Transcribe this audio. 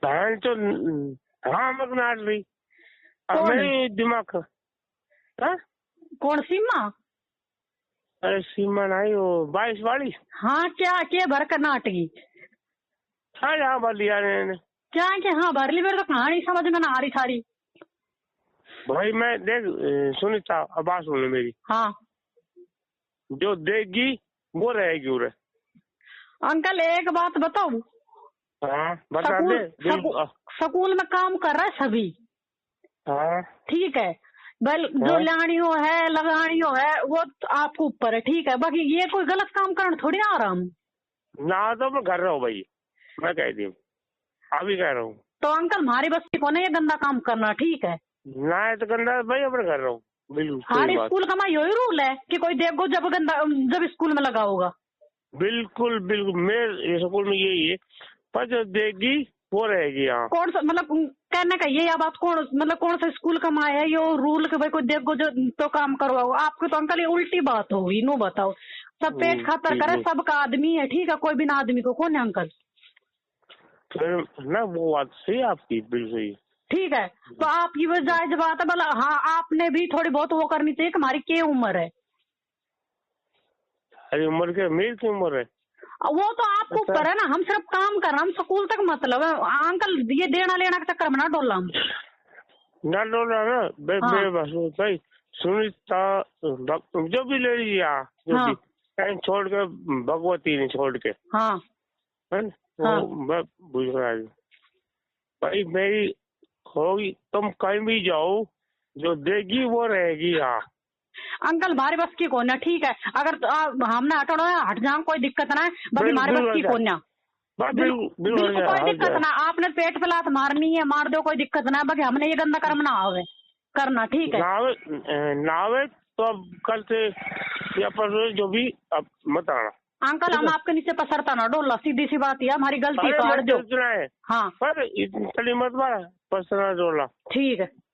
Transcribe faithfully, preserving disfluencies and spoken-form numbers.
बहन तो, हाँ, मत नाट रही। अब कौन? नहीं दिमाग। हाँ? कौन सीमा? अरे सीमा नहीं, वो बाईस वाली। हाँ, क्या, के भर कर नाटकी? हाँ, यहाँ भर लिया ने। क्या है कि हाँ भर ली, मेरे तो कहानी समझ में ना आ रही सारी। भाई मैं देख, ए, सुनीता, अब बात सुन मेरी। हाँ। जो देगी वो रहेगी उरे। अंकल, एक बात बताऊं? हाँ, बता दे, दिल, स्कूल, आ। स्कूल में काम कर रहा है सभी। हाँ। ठीक है, बल जो हाँ। लानियो है, लगानियो है, वो तो आपके ऊपर है, ठीक है। बाकी ये कोई गलत काम करण थोड़ी ना आ रहा हम। ना तो मैं घर रहो भाई, मैं कह दी, अभी कह रहा हूँ। तो अंकल, हमारी बस की कोने ये गंदा काम करना, ठीक है? ना, ये तो गंदा भाई, अपने घर रहो, बिल्कुल सही हर बात। स्कूल का मैं यही रूल है कि कोई देखो जब गंदा, जब स्कूल में लगा होगा। बिल्कुल, बिल्कुल, मैं ये स्कूल में यही है, पर जो देगी वो रहेगी। हाँ। कौन सा, मतलब, कहने का ये, या बात कौन, मतलब, कौन सा स्कूल का माया है यो रूल के भाई कोई देखो जो तो काम करवाओ? आपको तो अंकल ये उल्टी बात होगी, नो बताओ। सब पेट हम्म, खातर करे, बिल्कुल। सबका आदमी है, ठीक है, कोई बिना आदमी को कौन है अंकल? फिर ना, वो बात सही है आपकी, बिल्कुल सही। ठीक है, तो आपकी वो जायज बात है, मतलब, हाँ, आपने भी थोड़ी बहुत वो करनी चाहिए कि हमारी क्या उम्र है। अरे, उम्र के, मेरी की उम्र है। वो तो आपको अच्छा। ऊपर है ना, हम सिर्फ काम कर रहे हैं, हम स्कूल तक मतलब है। अंकल, ये देना लेना के चक्कर में ना डोला हम। ना डोला ना, बे-, हाँ। बे-, बस, भाई, सुनीता, भग-, जो भी ले लीजिए, हाँ, जो हाँ। भी, कहीं छोड़ के, भगवती ने छोड़ के। हाँ। है ना? वो हाँ। मैं बुझ रहा है। भाई, मेरी होगी, तुम कहीं भी जाओ, जो देगी वो रहेगी। हाँ। अंकल, हमारे बस की कोन्या, ठीक है, अगर तो, आ, हमने हटना है, हट जाओ, कोई दिक्कत ना है, बाकी बिल्कुल, हमारे बस बिल्कुल की हट जाओ। कोन्या। बस बिल्कुल, बिल्कुल, बिल्कुल, बिल्कुल, हट कोई जाओ, दिक्कत हट ना, आपने पेट पे लात मारनी है, मार दो, कोई दिक्कत ना है, बाकी हमने ये गंदा कर्म ना आवे, करना, ठीक है। ना आवे, ए, ना आवे, तो अब कल से या परसों से जो भी, अब मत आना। अंकल, हम ठीक है। आपके नीचे पसरता ना डोला, सीधी सी बात है, हमारी गलती अरे, काट मैं दो। सोच रहा है। हाँ। पर इतनी मत मारा, पसरना डोला। ठीक है।